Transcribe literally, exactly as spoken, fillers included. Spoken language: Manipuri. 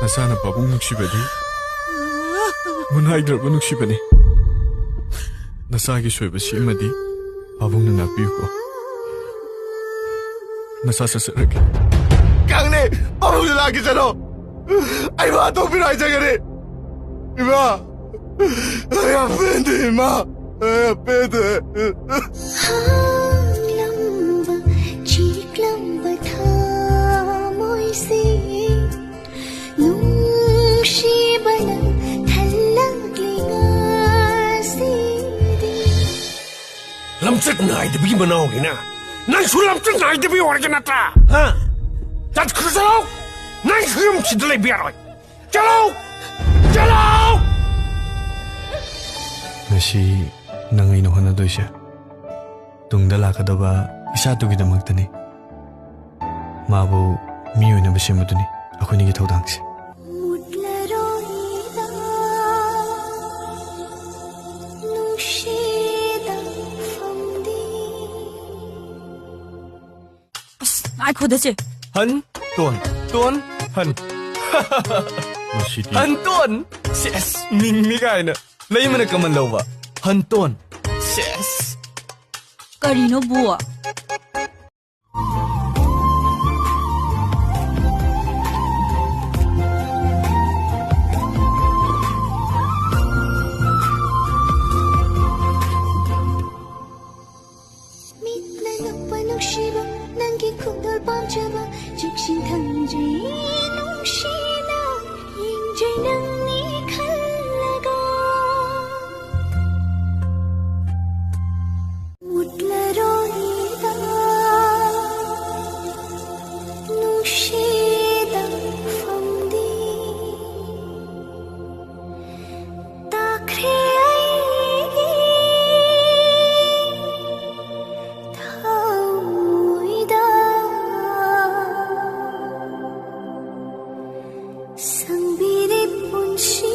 ꯅꯆꯥꯅ ꯄꯥꯕꯨꯡ ꯅꯨꯡꯁꯤꯕꯗꯤ ꯃꯨꯟꯍꯥꯏꯗ꯭ꯔꯕ ꯅꯨꯡꯁꯤꯕꯅꯤ꯫ ꯅꯆꯥꯒꯤ ꯁꯣꯏꯕꯁꯤ ꯑꯃꯗꯤ ꯄꯥꯕꯨꯡꯅ ꯉꯥꯛꯄꯤꯌꯨꯀꯣ꯫ ꯅꯆꯥ ꯆꯠꯆꯔꯒꯦ꯫ ꯀꯪꯅꯤ! ꯄꯥꯕꯨꯡꯁꯨ ꯂꯥꯛꯀꯦ ꯆꯠꯂꯣ! ꯑꯩ ꯋꯥ ꯇꯣꯛꯄꯤꯔꯣ ꯍꯥꯏꯖꯒꯅꯤ! ꯏꯃꯥ! ꯑꯩ ꯌꯥꯝ ꯄꯦꯟꯗꯦ, ꯏꯃꯥ! ꯑꯩ ꯌꯥꯝ ꯄꯦꯟꯗꯦ! ꯍꯥꯡꯂꯝꯕ ꯆꯤꯛꯂꯝꯕ ꯊꯃꯣꯏꯁꯦ ꯅꯨꯡꯁꯤꯕꯅ ꯊꯜꯂꯛꯂꯤ ꯉꯁꯤꯗꯤ꯫ ꯂꯝꯆꯠ ꯅꯥꯏꯗꯕꯒꯤ ꯃꯅꯥꯎꯅꯤꯅ ꯅꯪꯁꯨ ꯂꯝꯆꯠ ꯅꯥꯏꯗꯕꯤ ꯑꯣꯏꯔꯒ ꯅꯠꯇ꯭ꯔꯥ? ꯍꯥ? ꯆꯠꯈ꯭ꯔꯣ ꯆꯠꯂꯣ! ꯅꯪꯁꯨ ꯌꯨꯝꯁꯤꯗ ꯂꯩꯕ ꯌꯥꯔꯣꯏ! ꯆꯠꯂꯣ! ꯆꯠꯂꯣ! ꯉꯁꯤ ꯅꯪ ꯑꯩꯅ ꯍꯣꯠꯅꯗꯣꯏꯁꯦ ꯇꯨꯡꯗ ꯂꯥꯛꯀꯗꯕ ꯏꯆꯥꯗꯨꯒꯤꯗꯃꯛꯇꯅꯤ꯫ ꯃꯥꯕꯨ ꯃꯤ ꯑꯣꯏꯅꯕ ꯁꯦꯝꯕꯗꯨꯅꯤ ꯑꯩꯈꯣꯏꯅꯤꯒꯤ ꯊꯧꯗꯥꯡꯁꯦ꯫ ꯃꯨꯠꯂꯔꯣꯏꯗ ꯅꯨꯡꯁꯤꯗ ꯐꯝꯗꯤ꯫ ꯑꯁ, ꯉꯥꯏꯈꯣꯗ, ꯆꯦ꯫ ꯍꯟ, ꯇꯣꯟ, ꯇꯣꯟ, ꯍꯟ꯫ ꯃꯁꯤꯗꯤ꯫ ꯍꯟ, ꯇꯣꯟ꯫ ꯁꯦꯁ, ꯃꯤꯡꯅꯤ ꯀꯥꯏꯅ꯫ ꯂꯩꯃꯅ ꯀꯃꯟ ꯂꯧꯕ꯫ ꯍꯟ, ꯇꯣꯟ꯫ ꯁꯦꯁ꯫ ꯀꯔꯤꯅꯣ, ꯕꯨ? ꯃꯤꯠꯅ ꯅꯣꯛꯄ ꯅꯨꯡꯁꯤꯕ, ꯅꯪꯒꯤ ꯈꯨꯗꯣꯜ ꯄꯥꯝꯖꯕ, ꯆꯦꯛꯁꯤꯟ ꯊꯝꯖꯩ ꯅꯨꯡꯁꯤꯅ, ꯌꯦꯡꯖꯩ ꯅꯪꯅꯤ ꯈꯜꯂꯒ꯫ ꯃꯨꯠꯂꯔꯣꯏꯗ ꯅꯨꯡꯁꯤꯗ ꯐꯝꯗꯤ꯫ ꯇꯥꯈ꯭ꯔꯦ ꯑꯩꯒꯤ ꯊꯃꯣꯏꯗ ꯁꯪꯕꯤꯔꯤ ꯄꯨꯟꯁꯤ꯫